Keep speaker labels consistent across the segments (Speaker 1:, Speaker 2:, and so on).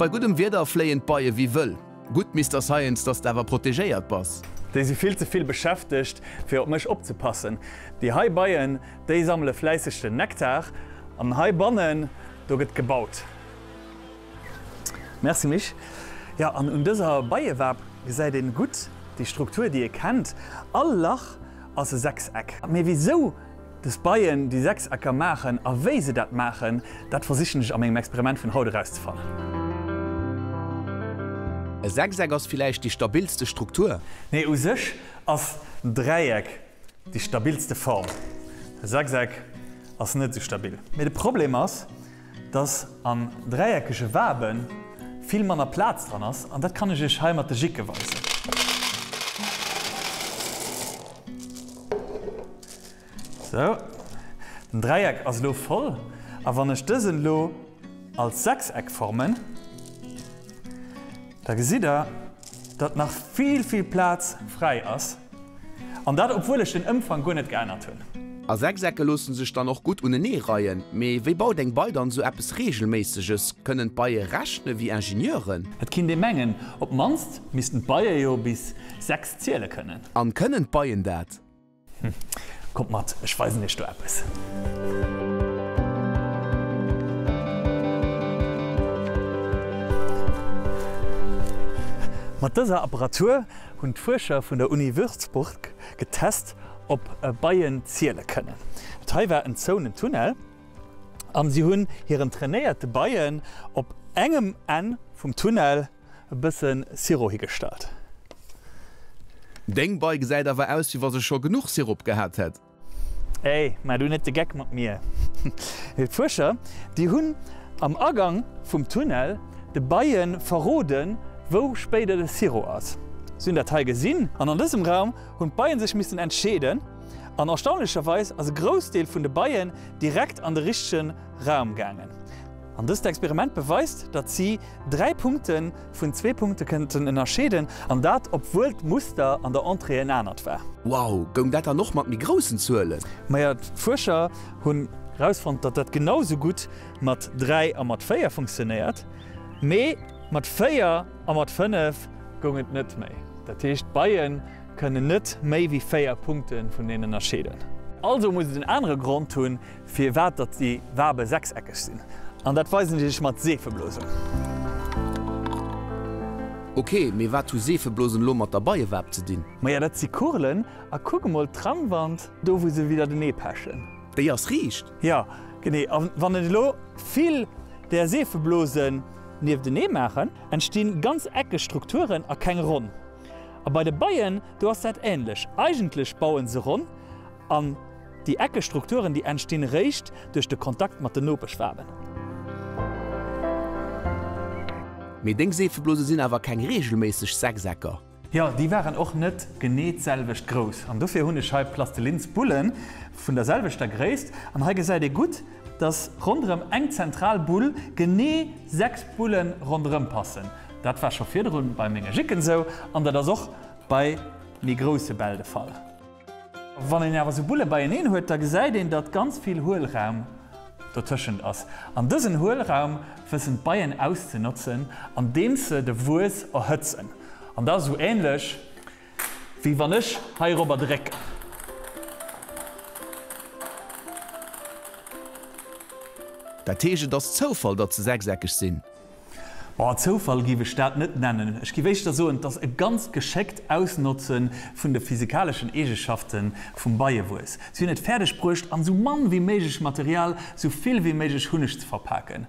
Speaker 1: bei guddem Wieder fléien d'Beie wéi wëll. Gutt, Mister Science, dass de awer protegéiert bass.
Speaker 2: Déi si vill ze vill beschäftegt, fir op mech opzepassen. Déi hei Beien, déi sammele fläisseg den Nektar an heibannen, do gëtt gebaut. Merci Mich. Jo, an un dëser Beiewab gesäit een gutt déi Struktur, déi ee kennt. All Lach ass e Sechseck. Mee wisou des Beien déi Sechsecker maachen a wéi se dat maachen, dat versichen ech a mengem Experiment vun haut erauszefannen.
Speaker 1: E Sechseck ass villäicht déi stabilste Struktur?
Speaker 2: Nee, u sech ass en Dräieck déi stabilste Form. E Sechseck ass net esou stabil. Mee de Problem ass, dass an dräieckege Waben vill manner Plaz dran ass, an dat kann ech iech hei mat de Jicke weisen. Sou, den Dräieck ass elo voll, a wann ech dësen elo als Sechseck formen, da gesitt der, datt nach vill, vill Plaz fräi ass. An dat obwuel ech den Ëmfang guer net geännert hunn.
Speaker 1: A Sechsecke loosse sech dann och gutt unenee reien. Mee wéi baut eng Bei dann esou eppes Reegelméisseges? Kënnen d'Beie rechne wéi Ingenieuren?
Speaker 2: Et kinnt ee mengen, op d'mannst missten d'Beie jo bis 6 ziele kënnen.
Speaker 1: An kënnen d'Beien dat?
Speaker 2: Hm, kommt mat, ech weisen iech do eppes. Mat dëser Apparatur hunn d'Fuerscher vun der Uni Würzburg getest, ob Beien ziele kënnen. Dat hei war en zouenen Tunnel an si hunn hiren trainéierte Beien op engem Enn vum Tunnel e bësse Sirop higestallt.
Speaker 1: Deng Bei gesäit awer aus, wéi wa se scho genuch Sirop gehat hätt.
Speaker 2: Ey, maach du net de Geck mat mir. D'Fuerscher, déi hunn am Agang vum Tunnel de Beie verroden, wou spéider de Sirop ass. Si hunn dat hei gesinn an an dësem Raum hunn d'Beie sech missen entscheeden. An erstaunlecherweis ass e Groussdeel vun de Beien direkt an de richtege Raum gaangen. An dëst Experiment beweist, datt si 3 Punkte vun zwee Punkte kënnten ënnerscheeden, an dat obwuel d'Muster an der Entrée en anert war.
Speaker 1: Wow, goung dat dann och mat méi groussen Zuelen?
Speaker 2: Maja, d'Fuerscher hunn erausfonnt, datt dat genau sou gutt mat 3 a mat 4 funktionéiert, mee mat 4 a mat 5 goung et net méi. Dat heescht, d'Beie kënnen net méi wéi 4 Punkte vuneen ënnerscheeden. Also muss et en anere Grond hunn, Firwat datt déi Wabe sechseckeg sinn, an dat weisen ech iech mat Seefeblosen.
Speaker 1: Ok, mee wat hu Seefeblosen elo mat der Beiewab ze dinn?
Speaker 2: Maja, dat si Kurlen, a kuck emol d'Trangwand, do wou se widdertenee pechen.
Speaker 1: Déi ass riicht?
Speaker 2: Jo, genee. A wann ech elo vill där Seefeblosen nieftenee maachen, entstinn ganz eckeg Strukturen a keng ronn. A bei de Beien, do ass dat ähnlech. Eigentlech bauen se ronn, An déi eckeg Strukturen, déi entstinn réischt duerch de Kontakt mat den Nopeschwaben.
Speaker 1: Mee deng Seefeblose sinn awer keng reegelméisseg Sechsecker.
Speaker 2: Jo, déi waren och net genee d'selwecht grouss. An dofir hunn ech hei Plastelins-Bulle vun der selwechter Gréisst. An hei gesäit ee gutt, dass ronderëm eng zentral Bull genee 6 Bulle ronderëm passen. Dat war scho virdrun bei menge Jicken esou an dat ass och bei méi grousse Bäll de Fall. Wann een awer sou Bulle beieneen huet, da gesäit een, datt ganz vill Huelraum dotëschent ass. An dësen Huelraum wëssen d'Beien auszenotzen, andeems se de Wues erhëtzen. An dat ass esou änlech, wéi wann ech heirobber drécken.
Speaker 1: Dat heescht, et ass Zoufall, datt se sechseckeg sinn?
Speaker 2: Bon, Zoufall géif ech dat net nennen. Ech géif éischter soen, et ass e ganz geschéckt Ausnotze vun de physikaleschen Eegeschafte vum Beiewuess. Si hunn et fäerdeg bruecht, an esou mann wéi méiglech Material esou vill wéi méiglech Hunneg ze verpaken.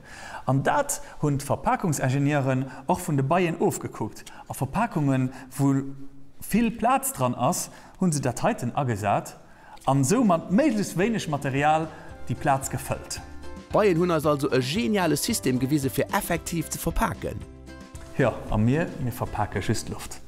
Speaker 2: An dat hunn d'Verpakungsingenieuren och vun de Beien ofgekuckt. A Verpakungen, wou vill Plaz dran ass, hu se dat heiten agesat. An esou mat méiglechst wéineg Material déi Plaz gefëllt.
Speaker 1: D'Beien hunn eis also e geniale System gewise fir effektiv ze verpaken.
Speaker 2: Jo, a mir, mir verpake just Loft.